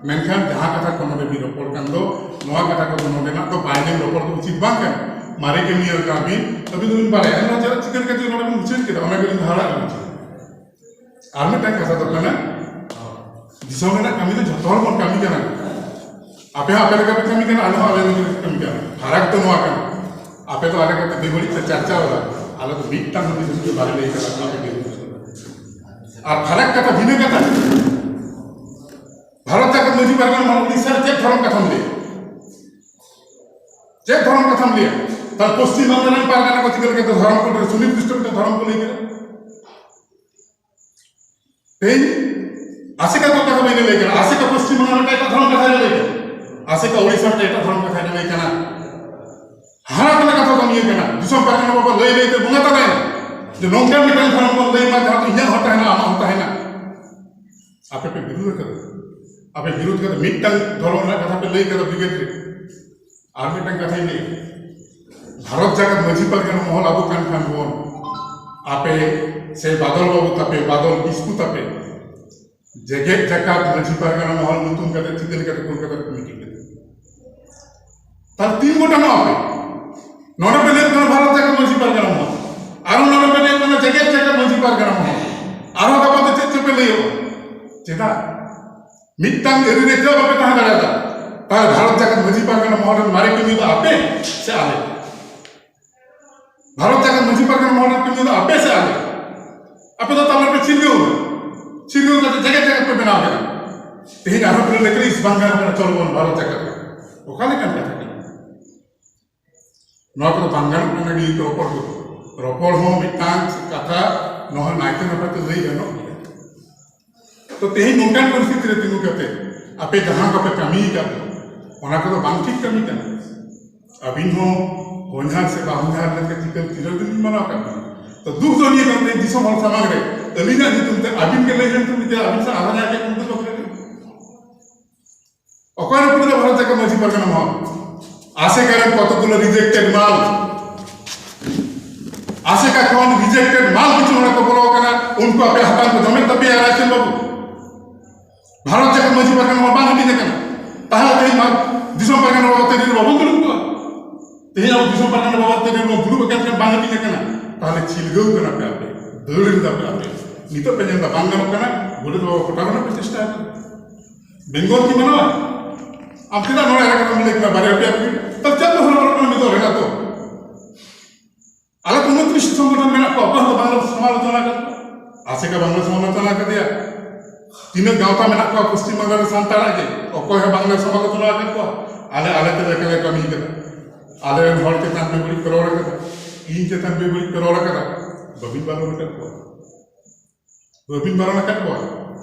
ᱢᱮᱱᱠᱷᱟᱱ ᱡᱟᱦᱟᱸ ᱠᱟᱛᱷᱟ ᱠᱚ ᱱᱚᱰᱮ ᱵᱤᱱ ᱨᱚᱯᱚᱲ ᱠᱟᱱ ᱫᱚ, ᱱᱚᱣᱟ ᱠᱟᱛᱷᱟ ᱠᱚᱫᱚ ᱱᱚᱰᱮᱱᱟᱜ ᱫᱚ ᱵᱟᱭᱱᱮᱢ ᱨᱚᱯᱚᱲ ᱫᱚ ᱩᱪᱤᱛ ᱵᱟᱝ ᱠᱟᱱᱟ᱾ ᱢᱟᱨᱮ ᱠᱟᱹᱢᱤᱭᱟᱹ ᱠᱟᱱᱟ ᱵᱤᱱ, ᱟᱹᱵᱤᱱ ᱫᱚᱵᱤᱱ ᱵᱟᱲᱟᱭᱟ, ᱮᱱᱦᱚᱸ ᱪᱮᱫ ᱪᱤᱠᱟᱹ ᱞᱮᱠᱟ ᱪᱚ ᱱᱚᱰᱮ ᱵᱤᱱ ᱩᱪᱷᱟᱹᱱ ᱠᱮᱫᱟ, ᱚᱱᱟ ᱜᱮᱞᱤᱧ ᱦᱟᱦᱟᱲᱟᱜ ᱞᱮᱱᱟ᱾ ᱟᱨ ᱢᱤᱫᱴᱟᱝ ᱠᱟᱛᱷᱟ ᱫᱚ ᱠᱟᱱᱟ, ᱫᱤᱥᱚᱢ ᱨᱮᱱᱟᱜ ᱠᱟᱹᱢᱤ ᱫᱚ ᱡᱷᱚᱛᱚ ᱦᱚᱲ ᱵᱚᱱ ᱠᱟᱹᱢᱤ ᱠᱟᱱᱟ᱾ ᱟᱯᱮ ᱦᱚᱸ ᱟᱯᱮ ᱞᱮᱠᱟ ᱯᱮ ᱠᱟᱹᱢᱤ ᱠᱟᱱᱟ, ᱟᱞᱮ ᱦᱚᱸ ᱟᱞᱮ ᱞᱮᱠᱟ ᱞᱮ ᱠᱟᱹᱢᱤ ᱠᱟᱱᱟ᱾ ᱯᱷᱟᱨᱟᱠ ᱫᱚ ᱱᱚᱣᱟ ᱠᱟᱱᱟ, ᱟᱯᱮ ᱫᱚ ᱟᱞᱮ ᱠᱟᱛᱮ ᱵᱮᱵᱟᱹᱲᱤᱡ ᱯᱮ ᱪᱟᱨᱪᱟᱣ ᱮᱫᱟ, ᱟᱞᱮ ᱫᱚ ᱢᱤᱫᱴᱟᱝ ᱦᱚᱸ ᱫᱤᱥᱚᱢ ᱫᱚ ᱵᱟᱞᱮ ᱞᱟᱹᱭ ᱠᱟᱫᱟ, ᱚᱱᱟ ᱯᱮ ᱞᱟᱹᱭ ᱠᱟᱫᱟ᱾ ᱟᱨ ᱯᱷᱟᱨᱟᱠ ᱠᱟᱛᱷᱟ, ᱵᱷᱤᱱᱟᱹ ᱠᱟᱛᱷᱟ, ᱵᱷᱟᱨᱚᱛ ᱡᱟᱠᱟᱛ ᱢᱟᱹᱡᱷᱤ ᱯᱟᱨᱜᱟᱱᱟ ᱢᱟᱱᱮ ᱩᱲᱤᱥᱥᱟ ᱨᱮ ᱪᱮᱫ ᱫᱷᱚᱨᱚᱢ ᱠᱟᱛᱷᱟᱢ ᱞᱟᱹᱭᱟ? ᱪᱮᱫ ᱫᱷᱚᱨᱚᱢ ᱠᱟᱛᱷᱟᱢ ᱞᱟᱹᱭᱟ? ᱛᱟᱦᱞᱮ ᱯᱚᱥᱪᱤᱢ ᱵᱟᱝᱞᱟ ᱨᱮᱱ ᱯᱟᱨᱜᱟᱱᱟ ᱠᱚ ᱪᱤᱠᱟᱹ ᱞᱮᱠᱟᱛᱮ ᱫᱷᱚᱨᱚᱢ ᱠᱳᱰ ᱨᱮ ᱥᱩᱱᱤᱨᱫᱤᱥᱴᱚ ᱢᱤᱫᱴᱟᱝ ᱫᱷᱚᱨᱚᱢ ᱠᱚ ᱞᱟᱹᱭ ᱠᱮᱫᱟ? ᱛᱮᱦᱮᱧ ᱟᱥᱮᱠᱟ ᱠᱚ ᱠᱟᱛᱷᱟ ᱵᱟᱹᱧ ᱞᱟᱹᱭ ᱠᱟᱱᱟ, ᱟᱥᱮᱠᱟ ᱯᱚᱥᱪᱤᱢ ᱵᱟᱝᱞᱟ ᱨᱮ ᱮᱴᱟᱜ ᱫᱷᱚᱨᱚᱢ ᱠᱟᱛᱷᱟ ᱞᱟᱹᱭ ᱠᱟᱱᱟ, ᱟᱥᱮᱠᱟ ᱳᱲᱤᱥᱥᱟ ᱨᱮ ᱮᱴᱟᱜ ᱫᱷᱚᱨᱚᱢ ᱠᱟᱛᱷᱟ ᱞᱟᱹᱭ ᱠᱟᱱᱟ᱾ ᱦᱟᱨᱟ ᱠᱟᱱᱟ ᱠᱟᱛᱷᱟ ᱫᱚ ᱱᱤᱭᱟᱹ ᱠᱟᱱᱟ, ᱫᱤᱥᱚᱢ ᱯᱟᱨᱜᱟᱱᱟ ᱵᱟᱵᱟ ᱞᱟᱹᱭ ᱞᱟᱹᱭ ᱛᱮ ᱵᱚᱸᱜᱟ ᱛᱟᱞᱟᱭᱮᱱᱟ ᱡᱮ ᱱᱚᱝᱠᱟᱱ ᱢᱤᱫᱴᱟᱝ ᱫᱷᱚᱨᱚᱢ ᱵᱚᱱ ᱞᱟᱹᱭ ᱢᱟ ᱡᱟᱦᱟᱸ ᱫᱚ ᱤᱧᱟᱹᱜ ᱦᱚᱸ ᱛᱟᱦᱮᱱᱟ, ᱟᱢᱟᱜ ᱦᱚᱸ ᱛᱟᱦᱮᱱᱟ᱾ ᱟᱯᱮ ᱯᱮ ᱵᱤᱨᱩᱫᱷ ᱟᱠᱟᱫᱟ, ᱟᱯᱮ ᱵᱤᱨᱩᱫᱷ ᱠᱟᱛᱮ ᱢᱤᱫᱴᱟᱝ ᱫᱷᱚᱨᱚᱢ ᱨᱮᱱᱟᱜ ᱠᱟᱛᱷᱟ ᱯᱮ ᱞᱟᱹᱭ ᱠᱟᱫᱟ ᱵᱨᱤᱜᱮᱰ ᱨᱮ᱾ ᱟᱨ ᱢᱤᱫᱴᱟᱝ ᱠᱟᱛᱷᱟᱧ ᱞᱟᱹᱭᱟ, ᱵᱷᱟᱨᱚᱛ ᱡᱟᱠᱟᱛ ᱢᱟᱹᱡᱷᱤ ᱯᱟᱨᱜᱟᱱᱟ ᱢᱚᱦᱚᱞ ᱟᱵᱚ ᱠᱟᱱ ᱠᱷᱟᱱ ᱵᱚᱱ, ᱟᱯᱮ ᱥᱮ ᱵᱟᱫᱚᱞ ᱵᱟᱹᱵᱩ ᱛᱟᱯᱮ, ᱵᱟᱫᱚᱞ ᱠᱤᱥᱠᱩ ᱛᱟᱯᱮ, ᱡᱮᱜᱮᱛ ᱡᱟᱠᱟᱛ ᱢᱟᱹᱡᱷᱤ ᱯᱟᱨᱜᱟᱱᱟ ᱢᱚᱦᱚᱞ ᱧᱩᱛᱩᱢ ᱠᱟᱛᱮ ᱪᱤᱠᱟᱹ ᱞᱮᱠᱟᱛᱮ ᱠᱳᱞᱠᱟᱛᱟ ᱨᱮ ᱢᱤᱴᱤᱝ ᱞᱮᱫᱟ? ᱛᱟᱦᱞᱮ ᱛᱤᱱ ᱜᱚᱴᱟᱝ ᱟᱯᱮ? ᱱᱚᱰᱮ ᱯᱮ ᱞᱟᱹᱭ ᱠᱟᱱᱟ ᱵᱷᱟᱨᱚᱛ ᱡᱟᱠᱟᱛ ᱢᱟᱹᱡᱷᱤ ᱯᱟᱨᱜᱟᱱᱟ ᱢᱚᱦᱚᱞ, ᱟᱨᱚ ᱱᱚᱰᱮ ᱯᱮ ᱞᱟᱹᱭ ᱠᱟᱱᱟ ᱡᱮᱜᱮᱛ ᱡᱟᱠᱟᱛ ᱢᱟᱹᱡᱷᱤ ᱯᱟᱨᱜᱟᱱᱟ ᱢᱚᱦᱚᱞ, ᱟᱨᱦᱚᱸ ᱜᱟᱯᱟ ᱫᱚ ᱪᱮᱫ ᱪᱚᱯᱮ ᱞᱟᱹᱭᱚᱜᱼᱟ? ᱪᱮᱫᱟᱜ? ᱢᱤᱫᱴᱟᱝ ᱟᱹᱨᱤ ᱨᱮ ᱪᱮᱫᱟᱜ ᱵᱟᱯᱮ ᱛᱟᱦᱮᱸ ᱫᱟᱲᱮᱭᱟᱫᱟ? ᱛᱟᱦᱞᱮ ᱵᱷᱟᱨᱚᱛ ᱡᱟᱠᱟᱛ ᱢᱟᱹᱡᱷᱤ ᱯᱟᱨᱜᱟᱱᱟ ᱢᱚᱦᱚᱞ ᱨᱮᱱ ᱢᱟᱨᱮ ᱠᱟᱹᱢᱤᱭᱟᱹ ᱫᱚ ᱟᱯᱮ ᱥᱮ ᱟᱞᱮ? ᱵᱷᱟᱨᱚᱛ ᱡᱟᱠᱟᱛ ᱢᱟᱹᱡᱷᱤ ᱯᱟᱨᱜᱟᱱᱟ ᱢᱚᱦᱚᱞ ᱨᱮᱱ ᱠᱟᱹᱢᱤᱭᱟᱹ ᱫᱚ ᱟᱯᱮ ᱥᱮ ᱟᱞᱮ? ᱟᱯᱮ ᱫᱚ ᱛᱟᱦᱞᱮ ᱯᱮ ᱪᱤᱨᱜᱟᱹᱣ ᱮᱱᱟ, ᱪᱤᱨᱜᱟᱹᱣ ᱠᱟᱛᱮ ᱡᱟᱭᱜᱟ ᱡᱟᱭᱜᱟ ᱯᱮ ᱵᱮᱱᱟᱣ ᱠᱮᱫᱟ᱾ ᱛᱮᱦᱮᱧ ᱟᱨᱦᱚᱸ ᱯᱮ ᱞᱟᱹᱭ ᱠᱟᱱᱟ, "ᱤᱥ, ᱵᱟᱝ ᱜᱟᱱᱚᱜ ᱠᱟᱱᱟ, ᱪᱚᱞᱚ ᱵᱚᱱ ᱵᱷᱟᱨᱚᱛ ᱡᱟᱠᱟᱛ ᱨᱮ᱾" ᱚᱠᱟ ᱞᱮᱠᱟᱱ ᱠᱟᱛᱷᱟ ᱠᱟᱱᱟ? ᱱᱚᱣᱟ ᱠᱚᱫᱚ ᱵᱟᱝ ᱜᱟᱱᱚᱜ ᱠᱟᱱᱟ, ᱱᱤᱭᱟᱹ ᱠᱚ ᱨᱚᱯᱚᱲ ᱠᱚᱫᱚ᱾ ᱨᱚᱯᱚᱲ ᱦᱚᱸ ᱢᱤᱫᱴᱟᱝ ᱠᱟᱛᱷᱟ, ᱱᱚᱣᱟ ᱱᱟᱭᱛᱮ ᱱᱟᱯᱟᱭ ᱛᱮ ᱞᱟᱹᱭ ᱜᱟᱱᱚᱜ ᱜᱮᱭᱟ᱾ ᱛᱚ, ᱛᱮᱦᱮᱧ ᱱᱚᱝᱠᱟᱱ ᱯᱚᱨᱤᱥᱛᱷᱤᱛᱤ ᱨᱮ ᱛᱤᱸᱜᱩ ᱠᱟᱛᱮ ᱟᱯᱮ ᱡᱟᱦᱟᱸ ᱠᱚᱯᱮ ᱠᱟᱹᱢᱤ ᱟᱠᱟᱫ ᱫᱚ, ᱚᱱᱟ ᱠᱚᱫᱚ ᱵᱟᱝ ᱴᱷᱤᱠ ᱠᱟᱹᱢᱤ ᱠᱟᱱᱟ᱾ ᱟᱹᱵᱤᱱ ᱦᱚᱸ ᱦᱚᱧᱦᱟᱨ ᱥᱮ ᱵᱟᱦᱚᱧᱦᱟᱨ ᱞᱮᱠᱟ ᱪᱤᱠᱟᱹ ᱛᱤᱨᱟᱹ ᱫᱚᱞᱤᱧ ᱢᱟᱱᱟᱣ ᱟᱠᱟᱫ ᱵᱤᱱᱟ᱾ ᱛᱚ, ᱫᱩᱠ ᱫᱚ ᱱᱤᱭᱟᱹ ᱠᱟᱱ ᱛᱮ ᱫᱤᱥᱚᱢ ᱦᱚᱲ ᱥᱟᱢᱟᱝ ᱨᱮ ᱟᱹᱞᱤᱧᱟᱜ ᱧᱩᱛᱩᱢ ᱛᱮ ᱟᱹᱵᱤᱱ ᱜᱮ ᱞᱟᱹᱭ ᱦᱩᱭᱩᱜ ᱛᱟᱵᱤᱱᱟ ᱡᱮ ᱟᱹᱵᱤᱱ ᱥᱟᱶ ᱟᱨᱦᱚᱸ ᱡᱟᱦᱟᱸᱭ ᱜᱮ ᱩᱱᱠᱩ ᱫᱚ ᱵᱟᱠᱚ ᱞᱟᱹᱭ᱾ ᱚᱠᱚᱭ ᱨᱟᱹᱯᱩᱫ ᱞᱮᱫᱟ ᱵᱷᱟᱨᱚᱛ ᱡᱟᱠᱟᱛ ᱢᱟᱹᱡᱷᱤ ᱯᱟᱨᱜᱟᱱᱟ ᱢᱚᱦᱚᱞ? ᱟᱥᱮᱠᱟ ᱨᱮᱱ ᱠᱚᱛᱚ ᱜᱩᱞᱳ ᱨᱤᱡᱮᱠᱴᱮᱰ ᱢᱟᱞ, ᱟᱥᱮᱠᱟ ᱠᱷᱚᱱ ᱨᱤᱡᱮᱠᱴᱮᱰ ᱢᱟᱞ ᱠᱤᱪᱷᱩ ᱦᱚᱲ ᱠᱚ ᱵᱚᱞᱚ ᱟᱠᱟᱱᱟ, ᱩᱱᱠᱩ ᱟᱯᱮ ᱦᱟᱛᱟᱝ ᱠᱚ ᱡᱚᱢᱮᱫ ᱛᱟᱯᱮᱭᱟ ᱨᱟᱭᱪᱚᱸᱫᱽ ᱵᱟᱹᱵᱩ᱾ ᱵᱷᱟᱨᱚᱛ ᱡᱟᱠᱟᱛ ᱢᱟᱹᱡᱷᱤ ᱯᱟᱨᱜᱟᱱᱟ ᱢᱚᱦᱚᱞ ᱵᱟᱝ ᱦᱟᱹᱴᱤᱧ ᱟᱠᱟᱱᱟ, ᱛᱟᱦᱞᱮ ᱛᱮᱦᱮᱧ ᱢᱟ ᱫᱤᱥᱚᱢ ᱯᱟᱨᱜᱟᱱᱟ ᱵᱟᱵᱚᱫ ᱛᱮ ᱵᱟᱵᱚᱱ ᱫᱩᱲᱩᱵ ᱠᱚᱜᱼᱟ᱾ ᱛᱮᱦᱮᱧ ᱟᱵᱚ ᱫᱤᱥᱚᱢ ᱯᱟᱨᱜᱟᱱᱟ ᱵᱟᱵᱚᱫ ᱛᱮ ᱵᱚᱱ ᱫᱩᱲᱩᱵ ᱟᱠᱟᱱ ᱠᱷᱟᱱ ᱵᱟᱝ ᱦᱟᱹᱴᱤᱧ ᱟᱠᱟᱱᱟ, ᱛᱟᱦᱞᱮ ᱪᱤᱞᱜᱟᱹᱣ ᱠᱟᱱᱟ ᱯᱮ ᱟᱯᱮ, ᱫᱟᱹᱲ ᱮᱫᱟ ᱯᱮ ᱟᱯᱮ᱾ ᱱᱤᱛᱚᱜ ᱯᱮ ᱧᱮᱞ ᱮᱫᱟ ᱵᱟᱝ ᱜᱟᱱᱚᱜ ᱠᱟᱱᱟ, ᱜᱚᱰᱮᱛ ᱵᱟᱵᱟ ᱠᱚᱴᱟ ᱨᱮᱱᱟᱜ ᱯᱮ ᱪᱮᱥᱴᱟ ᱟᱠᱟᱫᱟ᱾ ᱵᱮᱝᱜᱚᱞ ᱠᱤ ᱢᱟᱱᱟᱣᱟ? ᱟᱢ ᱪᱮᱫᱟᱜ ᱱᱚᱰᱮ ᱮᱞᱟᱠᱟ ᱨᱮᱢ ᱞᱟᱹᱭ ᱠᱟᱱᱟ ᱵᱟᱨᱭᱟ ᱯᱮᱭᱟ ᱠᱩᱲᱤ? ᱛᱟᱦᱞᱮ ᱪᱮᱫ ᱫᱚ ᱦᱚᱲ ᱠᱟᱱᱟ ᱱᱤᱛᱚᱜ ᱨᱮᱱᱟᱜ ᱫᱚ? ᱟᱞᱮ ᱠᱚ ᱩᱱᱛᱨᱤᱥ ᱥᱚᱝᱜᱚᱴᱷᱚᱱ ᱢᱮᱱᱟᱜ ᱠᱚᱣᱟ, ᱚᱠᱚᱭ ᱦᱚᱸ ᱵᱟᱝᱞᱮ ᱥᱚᱢᱟᱞᱳᱪᱚᱱᱟ ᱟᱠᱟᱫ ᱠᱚᱣᱟ᱾ ᱟᱥᱮᱠᱟ ᱵᱟᱝᱞᱮ ᱥᱚᱢᱟᱞᱳᱪᱚᱱᱟ ᱟᱠᱟᱫᱮᱭᱟ᱾ ᱛᱤᱱᱟᱹᱜ ᱜᱟᱶᱛᱟ ᱢᱮᱱᱟᱜ ᱠᱚᱣᱟ ᱯᱚᱥᱪᱤᱢ ᱵᱟᱝᱞᱟ ᱨᱮ ᱥᱟᱱᱛᱟᱲᱟᱜ ᱜᱮ, ᱚᱠᱚᱭ ᱦᱚᱸ ᱵᱟᱝᱞᱮ ᱥᱚᱢᱟᱞᱳᱪᱚᱱᱟ ᱟᱠᱟᱫ ᱠᱚᱣᱟ᱾ ᱟᱞᱮ ᱟᱞᱮ ᱛᱮ ᱞᱮᱠᱟᱞᱮ ᱠᱟᱹᱢᱤ ᱠᱟᱫᱟ᱾ ᱟᱞᱮ ᱨᱮᱱ ᱦᱚᱲ ᱪᱮᱛᱟᱱ ᱵᱮᱵᱟᱹᱲᱤᱡ ᱯᱮ ᱨᱚᱲ ᱟᱠᱟᱫᱟ, ᱤᱧ ᱪᱮᱛᱟᱱ ᱵᱮᱵᱟᱹᱲᱤᱡ ᱯᱮ ᱨᱚᱲ ᱟᱠᱟᱫᱟ, ᱵᱟᱹᱵᱤᱱ ᱵᱟᱨᱚᱱ ᱟᱠᱟᱫ ᱠᱚᱣᱟ᱾ ᱵᱟᱹᱵᱤᱱ ᱵᱟᱨᱚᱱ ᱟᱠᱟᱫ ᱠᱚᱣᱟ᱾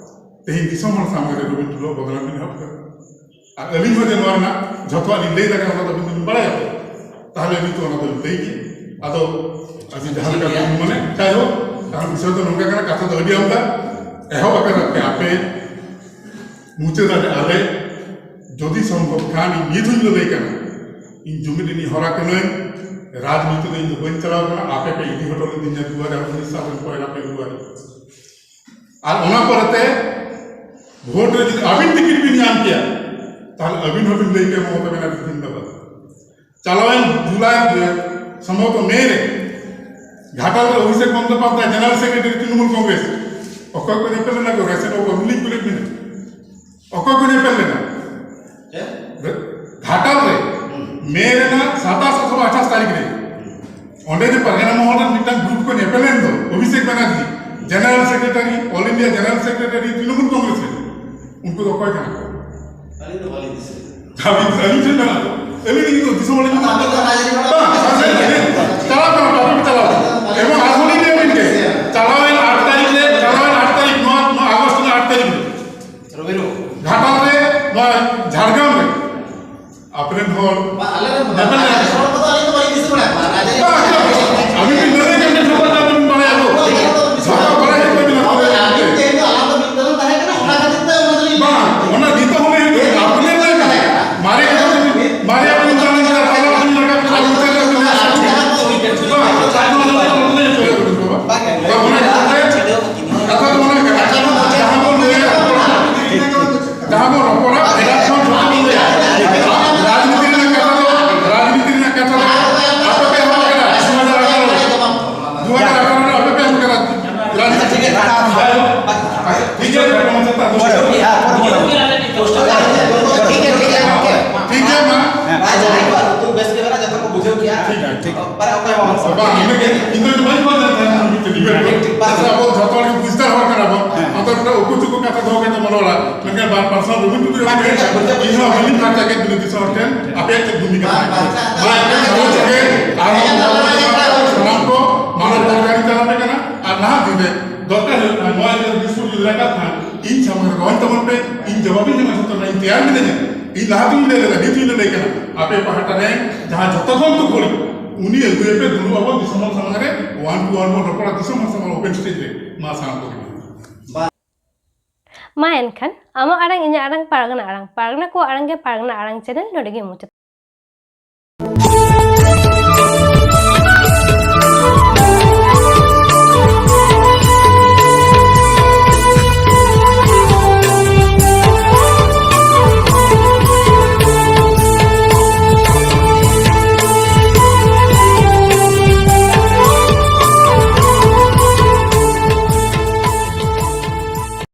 ᱛᱮᱦᱮᱧ ᱫᱤᱥᱚᱢ ᱦᱚᱲ ᱥᱟᱢᱟᱝ ᱨᱮ ᱵᱟᱹᱵᱤᱱ ᱴᱩᱞᱟᱹᱣ ᱵᱚᱫᱱᱟᱢ ᱵᱤᱱ ᱮᱦᱚᱵ ᱠᱟᱫᱟ᱾ ᱟᱨ ᱟᱹᱞᱤᱧ ᱦᱚᱸ ᱡᱮ ᱱᱚᱣᱟ ᱨᱮᱱᱟᱜ ᱡᱷᱚᱛᱚᱣᱟᱜ ᱞᱤᱧ ᱞᱟᱹᱭ ᱫᱟᱲᱮᱭᱟᱜᱼᱟ, ᱚᱱᱟ ᱫᱚ ᱟᱹᱵᱤᱱ ᱫᱚᱵᱤᱱ ᱵᱟᱲᱟᱭᱟ ᱛᱚ᱾ ᱛᱟᱦᱞᱮ ᱟᱹᱞᱤᱧ ᱛᱚ ᱚᱱᱟ ᱫᱚᱞᱤᱧ ᱞᱟᱹᱭ ᱜᱮᱭᱟ᱾ ᱟᱫᱚ ᱟᱹᱵᱤᱱ ᱡᱟᱦᱟᱸ ᱞᱮᱠᱟ ᱵᱤᱱ ᱢᱚᱱᱮ, ᱡᱟᱭᱦᱳᱠ, ᱠᱟᱨᱚᱱ ᱵᱤᱥᱚᱭ ᱫᱚ ᱱᱚᱝᱠᱟ ᱠᱟᱱᱟ, ᱠᱟᱛᱷᱟ ᱫᱚ ᱟᱹᱰᱤ ᱟᱢᱫᱟ᱾ ᱮᱦᱚᱵ ᱟᱠᱟᱫᱟ ᱯᱮ ᱟᱯᱮ, ᱢᱩᱪᱟᱹᱫ ᱟᱞᱮ ᱟᱞᱮ᱾ ᱡᱩᱫᱤ ᱥᱚᱢᱵᱷᱚᱵ ᱠᱷᱟᱱ, ᱤᱧ ᱱᱤᱛ ᱦᱚᱸᱧ ᱞᱟᱹᱞᱟᱹᱭ ᱠᱟᱱᱟ, ᱤᱧ ᱡᱩᱢᱤᱫ ᱨᱤᱱᱤᱡ ᱦᱚᱨᱟ ᱠᱟᱹᱱᱟᱹᱧ᱾ ᱨᱟᱡᱽᱱᱤᱛᱤ ᱫᱚ ᱤᱧ ᱫᱚ ᱵᱟᱹᱧ ᱪᱟᱞᱟᱣ ᱠᱟᱱᱟ, ᱟᱯᱮ ᱯᱮ ᱤᱫᱤ ᱦᱚᱴᱚ ᱞᱤᱫᱤᱧᱟ ᱫᱩ ᱦᱟᱡᱟᱨ ᱩᱱᱤᱥ ᱥᱟᱞ ᱨᱮᱱ ᱯᱚᱭᱞᱟ ᱯᱷᱮᱵᱽᱨᱩᱣᱟᱨᱤ᱾ ᱟᱨ ᱚᱱᱟ ᱯᱚᱨᱮᱛᱮ ᱵᱷᱳᱴ ᱨᱮ ᱡᱩᱫᱤ ᱟᱹᱵᱤᱱ ᱴᱤᱠᱤᱴ ᱵᱤᱱ ᱧᱟᱢ ᱠᱮᱭᱟ, ᱛᱟᱦᱞᱮ ᱟᱹᱵᱤᱱ ᱦᱚᱸᱵᱤᱱ ᱞᱟᱹᱭ ᱠᱮᱭᱟ ᱢᱚᱢᱚᱛᱟ ᱵᱮᱱᱟᱨᱡᱤ ᱡᱤᱱᱫᱟᱵᱟᱫ᱾ ᱪᱟᱞᱟᱣᱮᱱ ᱡᱩᱞᱟᱭ ᱨᱮ, ᱥᱚᱢᱵᱷᱚᱵᱚᱛᱚ ᱢᱮ ᱨᱮ, ᱜᱷᱟᱴᱟᱞ ᱨᱮ ᱚᱵᱷᱤᱥᱮᱠ ᱵᱚᱱᱫᱳᱯᱟᱫᱽᱫᱷᱟᱭ, ᱡᱮᱱᱟᱨᱮᱞ ᱥᱮᱠᱨᱮᱴᱟᱨᱤ ᱛᱨᱤᱱᱢᱩᱞ ᱠᱚᱝᱜᱨᱮᱥ, ᱚᱠᱚᱭ ᱠᱚ ᱧᱮᱯᱮᱞ ᱞᱮᱱᱟ ᱠᱚ ᱨᱮᱥᱮ ᱵᱟᱵᱩ, ᱟᱹᱵᱤᱱ ᱞᱤᱧ ᱠᱩᱞᱤᱭᱮᱫ ᱵᱤᱱᱟ, ᱚᱠᱚᱭ ᱠᱚ ᱧᱮᱯᱮᱞ ᱞᱮᱱᱟ? ᱪᱮᱫ? ᱜᱷᱟᱴᱟᱞ ᱨᱮ ᱦᱩᱸ᱾ ᱢᱮ ᱨᱮᱱᱟᱜ ᱥᱟᱛᱟᱥ ᱚᱛᱷᱚᱵᱟ ᱟᱴᱷᱟᱥ ᱛᱟᱹᱨᱤᱠᱷ ᱨᱮ ᱚᱸᱰᱮ ᱡᱮ ᱯᱟᱨᱜᱟᱱᱟ ᱢᱚᱦᱚᱞ ᱨᱮᱱ ᱢᱤᱫᱴᱟᱝ ᱜᱨᱩᱯ ᱠᱚ ᱧᱮᱯᱮᱞ ᱞᱮᱱ ᱫᱚ, Abhishek Banerjee, general secretary, all India general secretary Trinamool Congress ᱨᱮ, ᱩᱱᱠᱩ ᱫᱚ ᱚᱠᱚᱭ ᱠᱟᱱᱟ ᱠᱚ? ᱟᱹᱞᱤᱧ ᱫᱚ ᱵᱟᱹᱞᱤᱧ ᱫᱤᱥᱟᱹᱭᱮᱫᱟ᱾ ᱟᱹᱵᱤᱱ, ᱟᱹᱞᱤᱧ ᱴᱷᱮᱱ ᱢᱮᱱᱟᱜ ᱫᱚ᱾ ᱟᱹᱞᱤᱧ ᱫᱚ ᱫᱤᱥᱚᱢ ᱦᱚᱲ ᱞᱤᱧ ᱟᱫᱚ ᱟᱵᱤᱱ ᱫᱚ ᱨᱟᱡᱽᱟᱹᱨᱤ ᱦᱚᱲ ᱵᱟᱝ, ᱥᱟᱥᱚᱱ ᱨᱮ ᱪᱟᱞᱟᱣ ᱠᱟᱱᱟ, ᱴᱚᱯᱤᱠ ᱪᱟᱞᱟᱣ ᱠᱟᱱᱟ᱾ ᱮᱵᱚᱝ ᱟᱨᱦᱚᱸ ᱞᱤᱧ ᱞᱟᱹᱭ ᱟᱵᱤᱱ ᱜᱮ, ᱪᱟᱞᱟᱣᱮᱱ ᱟᱴ ᱛᱟᱹᱨᱤᱠᱷ ᱨᱮ, ᱪᱟᱞᱟᱣᱮᱱ ᱟᱴ ᱛᱟᱹᱨᱤᱠᱷ, ᱱᱚᱣᱟ, ᱱᱚᱣᱟ ᱟᱜᱚᱥᱴ ᱨᱮᱱᱟᱜ ᱟᱴ ᱛᱟᱹᱨᱤᱠᱷ ᱨᱮ ᱨᱚᱵᱤᱱ ᱵᱟᱵᱩ᱾ ᱜᱷᱟᱴᱟᱞ ᱨᱮ, ᱱᱚᱣᱟ ᱡᱷᱟᱲᱜᱨᱟᱢ ᱨᱮ ᱟᱯᱮᱨᱮᱱ ᱦᱚᱲ ᱵᱟ, ᱟᱞᱮᱨᱮᱱ ᱫᱚ ᱧᱮᱯᱮᱞ ᱵᱟᱝ, ᱞᱮᱱᱟ᱾ ᱟᱞᱮᱨᱮᱱ ᱦᱚᱲ ᱠᱚᱫᱚ ᱟᱹᱞᱤᱧ ᱫᱚ ᱵᱟᱹᱞᱤᱧ ᱫᱤᱥᱟᱹ ᱵᱟᱲᱟᱭᱟ᱾ ᱵᱟᱝ, ᱟᱞᱮ ᱵᱟᱝ, ᱟᱹᱵᱤᱱ ᱵᱤᱱ ᱞᱟᱹᱭ ᱠᱮᱫ ᱡᱷᱚᱛᱚ ᱠᱟᱛᱷᱟ ᱵᱤᱱ ᱵᱟᱲᱟᱭᱟ ᱜᱚ᱾ ᱦᱳᱭ, ᱟᱞᱮ ᱫᱚ ᱡᱷᱚᱛᱚ ᱵᱟᱲᱟᱭ ᱦᱚᱪᱚ ᱵᱤᱱᱟ᱾ ᱦᱳᱭ, ᱟᱹᱵᱤᱱ ᱴᱷᱮᱱ ᱫᱚ ᱟᱞᱟᱝ ᱫᱚ ᱢᱤᱫ ᱫᱚᱞ ᱛᱟᱦᱮᱸ ᱠᱟᱱᱟ, ᱚᱱᱟ ᱠᱷᱟᱹᱛᱤᱨ ᱛᱮ ᱚᱱᱟ ᱫᱚᱞᱤᱧ ᱵᱟᱝ, ᱚᱱᱟ ᱱᱤᱛᱚᱜ ᱦᱚᱸ ᱞᱟᱹᱭ ᱦᱩᱭᱩᱜ ᱠᱟᱱᱟ᱾ ᱟᱹᱵᱤᱱ ᱵᱤᱱ ᱞᱟᱹᱭ ᱠᱮᱫᱟ᱾ ᱢᱟᱨᱮ ᱠᱟᱛᱷᱟ ᱵᱤᱱ, ᱢᱟᱨᱮ ᱟᱹᱵᱤᱱ ᱵᱟᱝ ᱞᱟᱹᱭ ᱠᱮᱫᱟ, ᱛᱟᱦᱞᱮ ᱟᱹᱵᱤᱱ ᱞᱟᱹᱭ ᱠᱮᱫᱟ, ᱟᱹᱵᱤᱱ ᱞᱟᱹᱭ ᱠᱮᱫᱟ᱾ ᱵᱟᱝ, ᱟᱹᱵᱤᱱ ᱞᱟᱹᱭ ᱠᱮᱫᱟ᱾ ᱵᱟᱝ, ᱚᱱᱟ ᱠᱷᱟᱹᱛᱤᱨ ᱛᱮ ᱠᱟᱛᱷᱟ ᱫᱚ ᱚᱱᱟ ᱠᱟᱱᱟ, ᱡᱟᱦᱟᱸ ᱵᱚᱱ ᱞᱟᱹᱭᱟ, ᱡᱟᱦᱟᱸ ᱵᱚᱱ ᱨᱚᱯᱚᱲᱟ, ᱮᱴᱟᱜ ᱠᱷᱚᱱ ᱡᱷᱚᱛᱚ ᱵᱚᱱ ᱞᱟᱹᱭᱟ᱾ ᱨᱟᱡᱽᱱᱤᱛᱤ ᱨᱮᱱᱟᱜ ᱠᱟᱛᱷᱟ ᱫᱚ, ᱨᱟᱡᱽᱱᱤᱛᱤ ᱨᱮᱱᱟᱜ ᱠᱟᱛᱷᱟ ᱫᱚ ᱟᱯᱮ ᱯᱮ ᱮᱦᱚᱵ ᱠᱟᱫᱟ, ᱫᱩ ᱦᱟᱡᱟᱨ ᱟᱴᱷᱟᱨᱚ ᱨᱮ᱾ ᱫᱩ ᱦᱟᱡᱟᱨ ᱟᱴᱷᱟᱨᱚ ᱨᱮ ᱟᱯᱮ ᱯᱮ ᱮᱦᱚᱵ ᱠᱟᱫᱟ᱾ ᱨᱟᱡᱽᱱᱤᱛᱤ ᱴᱷᱤᱠ ᱜᱮᱭᱟ, ᱴᱷᱤᱠ ᱜᱮᱭᱟ᱾ ᱴᱷᱤᱠ ᱜᱮᱭᱟ, ᱯᱚᱨᱮ ᱢᱟ ᱪᱮᱫ ᱛᱟᱦᱮᱸ ᱦᱳᱭ, ᱦᱳᱭ, ᱦᱳᱭ, ᱯᱚᱨᱮ ᱢᱟ᱾ ᱴᱷᱤᱠ ᱜᱮᱭᱟ, ᱴᱷᱤᱠ ᱜᱮᱭᱟ, ᱜᱚᱢᱠᱮ᱾ ᱴᱷᱤᱠ ᱜᱮᱭᱟ, ᱢᱟ᱾ ᱦᱮᱸ, ᱟᱨ ᱡᱟᱦᱟᱸᱭ ᱠᱚᱣᱟᱜ ᱞᱩᱛᱩᱨ ᱵᱮᱥ ᱜᱮ ᱢᱮᱱᱟᱜᱼᱟ, ᱡᱚᱛᱚ ᱠᱚ ᱵᱩᱡᱷᱟᱹᱣ ᱠᱮᱜᱼᱟ᱾ ᱴᱷᱤᱠ ᱜᱮᱭᱟ, ᱴᱷᱤᱠ᱾ ᱯᱟᱨᱮ ᱚᱠᱚᱭ ᱦᱚᱸ ᱵᱟᱝ ᱥᱟᱵ ᱵᱟᱝ, ᱤᱱᱟᱹᱜᱮ, ᱤᱧ ᱫᱚ ᱵᱟᱹᱧ ᱵᱟᱲᱟᱭ ᱛᱟᱦᱮᱸᱫ ᱢᱤᱫᱴᱮᱡ ᱰᱤᱵᱮᱴ᱾ ᱴᱷᱤᱠ, ᱴᱷᱤᱠ, ᱵᱟᱝ᱾ ᱟᱪᱪᱷᱟ, ᱟᱵᱚ ᱡᱷᱚᱛᱚ ᱦᱚᱲ ᱜᱮ ᱵᱩᱡᱽᱫᱟᱨ ᱦᱚᱲ ᱠᱟᱱᱟ ᱵᱚᱱ᱾ ᱦᱮᱸ᱾ ᱟᱫᱚ ᱢᱤᱫᱴᱮᱡ ᱩᱠᱩ ᱪᱩᱠᱩ ᱠᱟᱛᱷᱟ ᱫᱚᱦᱚ ᱠᱟᱛᱮ ᱵᱚᱱ ᱨᱚᱲᱟ᱾ ᱢᱮᱱᱠᱷᱟᱱ ᱵᱟᱨ ᱯᱟᱨᱥᱚᱱ ᱨᱚᱵᱤᱱ ᱴᱩᱰᱩ ᱡᱚᱠᱷᱚᱱ ᱵᱟᱝ, ᱞᱟᱹᱭ ᱮᱫᱟ, ᱵᱟᱝ, ᱤᱧ ᱦᱚᱸ ᱵᱟᱹᱞᱤᱧ ᱯᱷᱟᱨᱪᱟ ᱠᱮᱫ ᱵᱤᱱᱟ ᱫᱤᱥᱚᱢ ᱦᱚᱲ ᱴᱷᱮᱱ, ᱟᱯᱮᱭᱟᱜ ᱪᱮᱫ ᱵᱷᱩᱢᱤᱠᱟ ᱵᱟᱝ, ᱛᱟᱦᱮᱸ ᱠᱟᱱᱟ? ᱵᱟᱝ, ᱵᱟᱝ, ᱢᱟ, ᱮᱱᱠᱷᱟᱱ ᱡᱷᱚᱛᱚ ᱜᱮ ᱟᱨᱦᱚᱸ ᱵᱟᱝ, ᱵᱟᱝ, ᱵᱟᱝ, ᱥᱟᱱᱟᱢ ᱠᱚ ᱢᱟᱱᱚᱛ ᱡᱚᱦᱟᱨ ᱤᱧ ᱪᱟᱞ ᱟᱯᱮ ᱠᱟᱱᱟ᱾ ᱟᱨ ᱱᱟᱦᱟᱜ ᱫᱤᱱ ᱨᱮ ᱫᱚᱨᱠᱟᱨ ᱦᱩᱭᱩᱜ ᱠᱟᱱᱟ, ᱱᱚᱣᱟ ᱡᱩᱫᱤ ᱫᱤᱥ ᱦᱩᱫᱤᱥ ᱨᱟᱠᱟᱵ ᱠᱷᱟᱱ, ᱤᱧ ᱥᱟᱢᱟᱝ ᱨᱮ ᱨᱚᱦᱚᱭ ᱛᱟᱵᱚᱱ ᱯᱮ, ᱤᱧ ᱡᱚᱵᱟᱵᱤᱧ ᱮᱢᱟ, ᱡᱷᱚᱛᱚ ᱨᱮᱱᱟᱜ ᱤᱧ ᱛᱮᱭᱟᱨ ᱢᱤᱱᱟᱹᱧᱟ᱾ ᱤᱧ ᱞᱟᱦᱟ ᱛᱮᱧ ᱞᱟᱹᱭ ᱞᱮᱫᱟ, ᱱᱤᱛ ᱦᱚᱧ ᱞᱟᱹᱞᱟᱹᱭ ᱠᱟᱱᱟ, ᱟᱯᱮ ᱯᱟᱦᱴᱟ ᱨᱮ ᱡᱟᱦᱟᱸ ᱡᱷᱚᱛᱚ ᱠᱷᱚᱱ ᱛᱩᱠᱷᱚᱲᱤ, ᱩᱱᱤ ᱟᱹᱜᱩᱭᱮᱯᱮ, ᱫᱩᱲᱩᱵ ᱟᱵᱚᱱ ᱫᱤᱥᱚᱢ ᱦᱚᱲ ᱥᱟᱢᱟᱝ ᱨᱮ, one to one ᱵᱚᱱ ᱨᱚᱯᱚᱲᱟ ᱫᱤᱥᱚᱢ ᱦᱚᱲ ᱥᱟᱢᱟᱝ ᱨᱮ, open stage ᱨᱮ᱾ ᱢᱟ ᱥᱟᱱᱟᱢ ᱠᱚᱜᱮ᱾ ᱢᱟ ᱮᱱᱠᱷᱟᱱ, ᱟᱢᱟᱜ ᱟᱲᱟᱝ, ᱤᱧᱟᱹᱜ ᱟᱲᱟᱝ, ᱯᱟᱨᱜᱟᱱᱟ ᱟᱲᱟᱝ, ᱯᱟᱨᱜᱟᱱᱟ ᱠᱚᱣᱟᱜ ᱟᱲᱟᱝ ᱜᱮ ᱯᱟᱨᱜᱟᱱᱟ ᱟᱲᱟᱝ ᱪᱮᱱᱮᱞ ᱱᱚᱰᱮ ᱜᱮ ᱢᱩᱪᱟᱹᱫ᱾